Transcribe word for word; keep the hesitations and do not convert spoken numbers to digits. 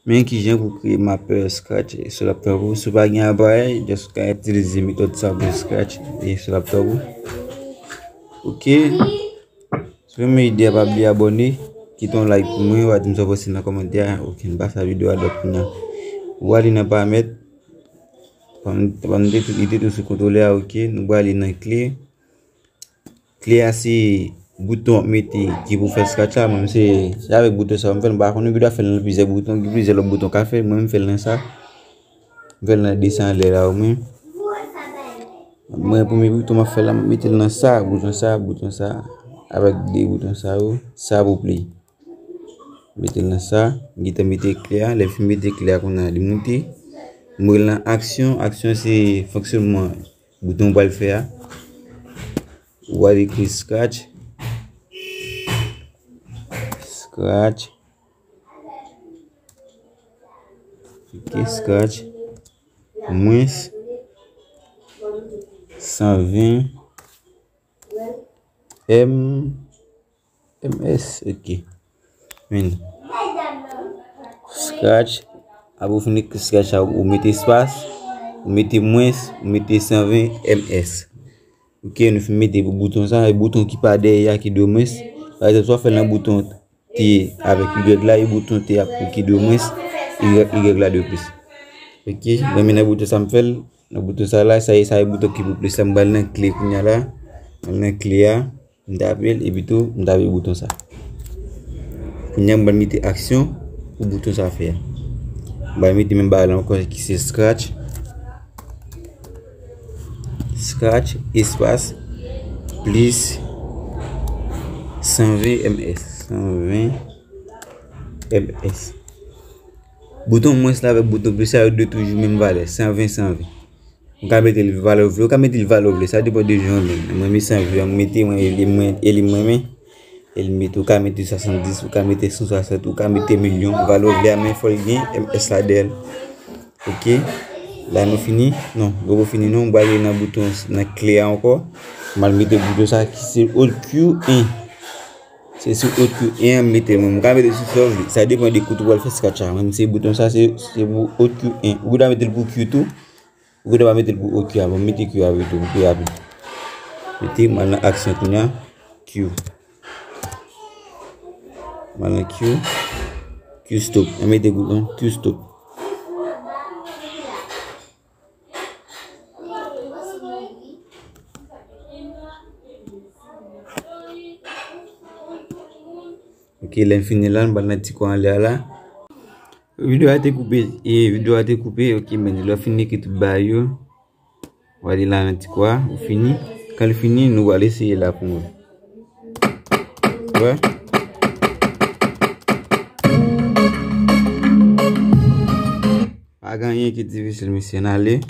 Men kijan pou kreye mapè scratch sou laptop ou. Si w pa gen aparèy, just ou ka itilize metòd sa pou scratch e sou laptop ou. Ok. Si w renmen ide a, pa bliye abòne, kite yon like pou mwen, w a di m sa w panse nan kòmantè a. Ok, n pase a videyo a dòt kounye a. Ou ale nan paramèt, pa m, pa m te tou, li te tou sou kontwolè a, ok. Nou prale nan kle. Kle a se bouton w ap mete ki pou fè scratch la. Mwen, se, se avèk bouton sa m fè l. M pa konnen, ou dwe fè l nan plizyè bouton, gen plizyè lòt bouton w ka fè. Mwen, m fè l nan sa. M fè l nan desen anlè la, ou men. Mwen, premye bouton m ap fè la, m mete l nan sa, bouton sa, bouton sa. Avèk de bouton sa yo, sa pou play. Mete l nan sa, m gentan mete kle a. Lè m fin mete kle a, kounye a li moute. M rele nan aksyon. Aksyon se fonksyonman bouton w pral fè a. Ou al ekri scratch. Scratch. Ok, scratch. Mwens san ven M, M S, ok. Men. Scratch. Apre w fin ekri scratch la, ou mete espas, ou mete mwens, ou mete san ven M S. Ok, nou fin mete pou bouton sa, e bouton ki pa dèyè a ki dwe mwens. Pa egzanp, si w ap fè l nan bouton T avèk Y la, e bouton T ap pou ki dwe mwens, Y, Y la dwe plis. Ok, mwen men nan bouton sa m fè l, nan bouton sa la, sa e, sa e bouton ki pou plis la, m pral nan kle kounye a la, m pral nan kle a, m tape l, epi tou, m tape bouton sa. Kounye a, m pral mete aksyon pou bouton sa fè a. M pral mete menm bagay la ankò ki se scratch. Scratch, espas, plis san ven M S. San ven M S. Bouton mwens la avèk bouton plis la, yo dwe toujou menm valè, san ven, san ven. Ou ka mete l valè ou vle, ou ka mete l valè ou vle, sa depann de jan w renmen. Mwen, men san ven an, m mete, mwen, e li mwen, e li mwen, men. E li mete, ou ka mete swasanndis, ou ka mete san swasant, ou ka mete milyon, valè ou vle a, men fò l gen M S la dèyè l. Ok. La nou fini? Non, nou poko fini non. M prale nan bouton, nan kle a ankò. M al mete bouton sa ki se Alt Q en. Se sou Alt Q en an m mete mwen. M ka mete sou sa w vle. Sa depann de kote w al fè scratch la. Mwen, se bouton sa, se, se pou Alt Q en. Ou ta mete l pou Q tou. Ou ta pa mete l pou Alt Q a. Bon, mete Q a pito, pou pi rapid. Mete, m al nan aksyon kounye a. Q. Mwen nan Q, Q stop. Mwen mete goup lan, Q stop. Ok, lè m fini la, m pral nan ti kwen anlè a la. Videyo a te koupe, e videyo a te koupe, ok, men lè w fini ekri tout bagay yo. W ale la nan ti kwen, ou fini. Kan l fini, nou pral eseye la pou nou. Wè. Pa gen anyen ki difisil, mesye, n ale.